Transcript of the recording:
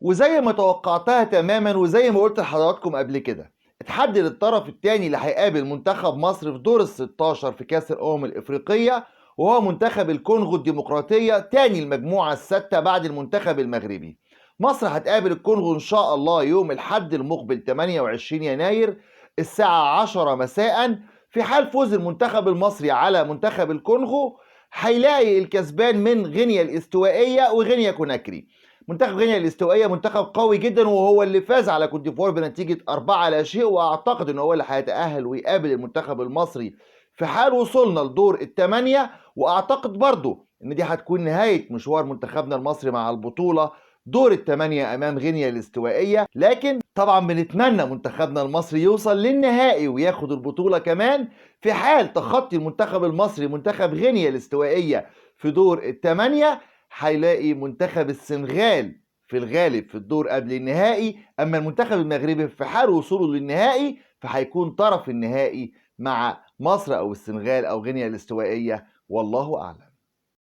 وزي ما توقعتها تماما وزي ما قلت لحضراتكم قبل كده، اتحدد الطرف الثاني اللي هيقابل منتخب مصر في دور ال 16 في كاس الامم الافريقية، وهو منتخب الكونغو الديمقراطية، تاني المجموعة السادسة بعد المنتخب المغربي. مصر هتقابل الكونغو ان شاء الله يوم الحد المقبل 28 يناير الساعة 10 مساء. في حال فوز المنتخب المصري على منتخب الكونغو هيلاقي الكسبان من غينيا الاستوائية وغينيا كوناكري. منتخب غينيا الاستوائية منتخب قوي جدا، وهو اللي فاز على كوت ديفوار بنتيجة 4-0، واعتقد ان هو اللي هيتأهل ويقابل المنتخب المصري في حال وصولنا لدور الثمانية. واعتقد برضو ان دي هتكون نهاية مشوار منتخبنا المصري مع البطولة، دور الثمانية امام غينيا الاستوائية. لكن طبعا بنتمنى منتخبنا المصري يوصل للنهائي وياخد البطولة كمان. في حال تخطي المنتخب المصري منتخب غينيا الاستوائية في دور الثمانية، هيلاقي منتخب السنغال في الغالب في الدور قبل النهائي. اما المنتخب المغربي في حال وصوله للنهائي فهيكون طرف النهائي مع مصر او السنغال او غينيا الاستوائية، والله اعلم.